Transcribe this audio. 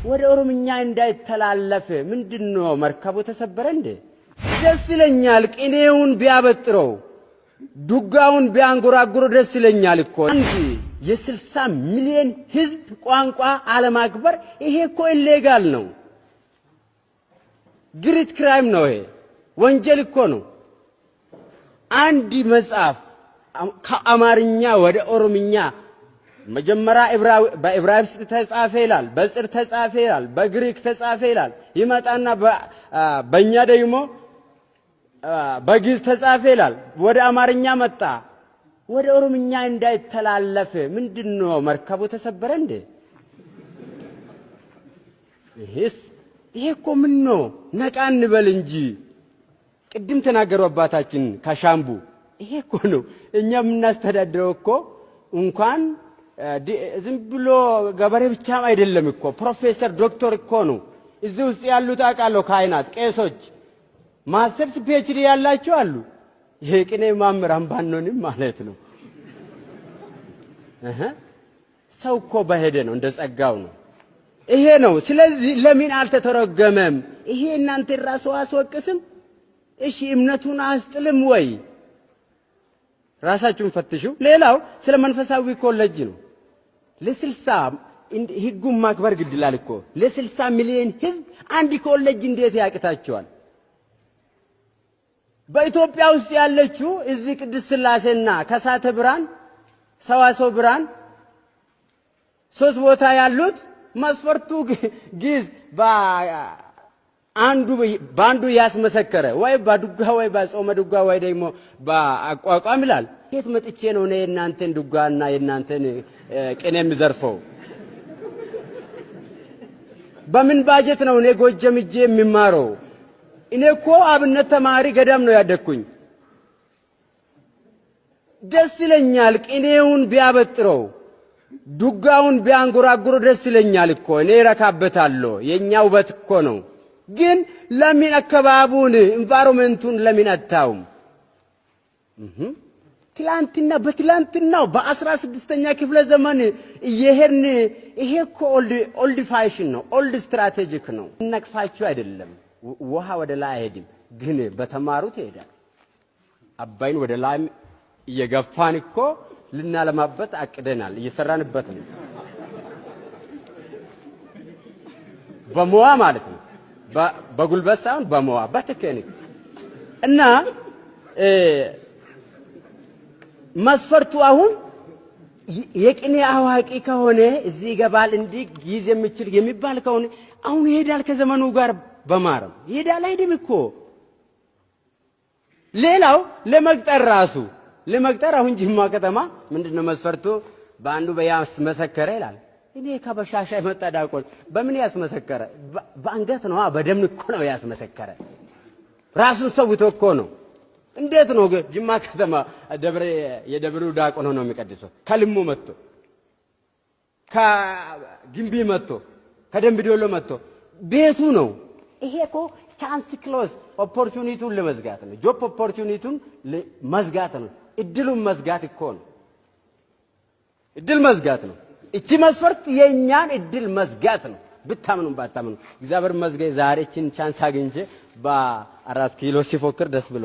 ወደ ኦሮምኛ እንዳይተላለፍ ምንድን ነው መርከቡ ተሰበረ እንዴ? ደስ ይለኛል። ቅኔውን ቢያበጥረው፣ ዱጋውን ቢያንጎራጉሮ ደስ ይለኛል እኮ። አንድ የ60 ሚሊዮን ህዝብ ቋንቋ አለማክበር ይሄ እኮ illegal ነው። Great crime ነው። ይሄ ወንጀል እኮ ነው። አንድ መጽሐፍ ከአማርኛ ወደ ኦሮምኛ መጀመሪያ በዕብራይስጥ ተጻፈ ይላል፣ በጽር ተጻፈ ይላል፣ በግሪክ ተጻፈ ይላል። ይመጣና በእኛ ደግሞ በግዕዝ ተጻፈ ይላል። ወደ አማርኛ መጣ። ወደ ኦሮምኛ እንዳይተላለፍ ምንድን ነው መርከቡ ተሰበረ እንዴ? ይሄስ ይሄ እኮ ምን ነው? ነቃ እንበል እንጂ። ቅድም ተናገሩ አባታችን ከሻምቡ። ይሄ እኮ ነው እኛ የምናስተዳድረው እኮ። እንኳን ዝም ብሎ ገበሬ ብቻም አይደለም እኮ፣ ፕሮፌሰር ዶክተር እኮ ነው። እዚህ ውስጥ ያሉት አውቃለሁ፣ ካህናት፣ ቄሶች፣ masters PhD ያላቸው አሉ። ይሄ ቅኔ መምህራን ባንሆንም ማለት ነው። ሰው እኮ በሄደ ነው፣ እንደ ጸጋው ነው። ይሄ ነው። ስለዚህ ለምን አልተተረጎመም? ይሄ እናንተ ራሱ አስወቅስም? እሺ እምነቱን አስጥልም ወይ? ራሳችሁን ፈትሹ። ሌላው ስለ መንፈሳዊ ኮሌጅ ነው። ለ60 ህጉን ማክበር ግድ ይላል እኮ። ለ60 ሚሊዮን ህዝብ አንድ ኮሌጅ እንዴት ያቅታቸዋል? በኢትዮጵያ ውስጥ ያለችው እዚህ ቅድስት ሥላሴና ከሳተ ብርሃን፣ ሰዋስወ ብርሃን ሶስት ቦታ ያሉት መስፈርቱ ግዕዝ አንዱ በአንዱ ያስመሰከረ ወይ በዱጋ ወይ በጾመ ድጓ ወይ ደግሞ በአቋቋም ይላል። የት መጥቼ ነው እኔ የእናንተን ዱጋና የእናንተን ቅኔ የምዘርፈው? በምን ባጀት ነው እኔ ጎጀም ሄጄ የምማረው? እኔ እኮ አብነት ተማሪ ገዳም ነው ያደግኩኝ። ደስ ይለኛል ቅኔውን ቢያበጥረው፣ ዱጋውን ቢያንጎራጉሮ ደስ ይለኛል እኮ። እኔ እረካበታለሁ። የእኛ ውበት እኮ ነው። ግን ለምን አካባቢውን environment ኡን ለምን አታዩም? ትላንትና በትላንትናው በ16ኛ ክፍለ ዘመን እየሄድን ይሄ እኮ old fashion ነው፣ old strategic ነው። ነቅፋችሁ አይደለም። ውሃ ወደ ላይ አይሄድም፣ ግን በተማሩት ይሄዳል። አባይን ወደ ላይ እየገፋን እኮ ልናለማበት አቅደናል፣ እየሰራንበት ነው። በሞዋ ማለት ነው፣ በጉልበት ሳይሆን በሞዋ በቴክኒክ። እና መስፈርቱ አሁን የቅኔ አዋቂ ከሆነ እዚህ ይገባል፣ እንዲህ ጊዜ የሚችል የሚባል ከሆነ አሁን ይሄዳል፣ ከዘመኑ ጋር በማረም ይሄዳል። አይሄድም እኮ። ሌላው ለመቅጠር ራሱ ለመቅጠር አሁን ጅማ ከተማ ምንድነው መስፈርቱ? በአንዱ በያስመሰከረ ይላል። እኔ ከበሻሻ የመጣ ዲያቆን በምን ያስመሰከረ? በአንገት ነው፣ በደም እኮ ነው ያስመሰከረ። ራሱን ሰውቶ እኮ ነው። እንዴት ነው ጅማ ከተማ ደብረ የደብሩ ዲያቆን ሆኖ የሚቀድሰው? ከልሙ መጥቶ፣ ከግንቢ መጥቶ፣ ከደምቢ ዶሎ መጥቶ ቤቱ ነው። ይሄ እኮ chance close opportunity ውን ለመዝጋት ነው። Job opportunity ውን መዝጋት ነው። እድሉን መዝጋት እኮ ነው። እድል መዝጋት ነው። እቺ መስፈርት የእኛን እድል መዝጋት ነው። ብታምኑም ባታምኑ እግዚአብሔር ይመስገን ዛሬ እቺን chance አግኝቼ በ4 ኪሎ ሲፎክር ደስ ብሎ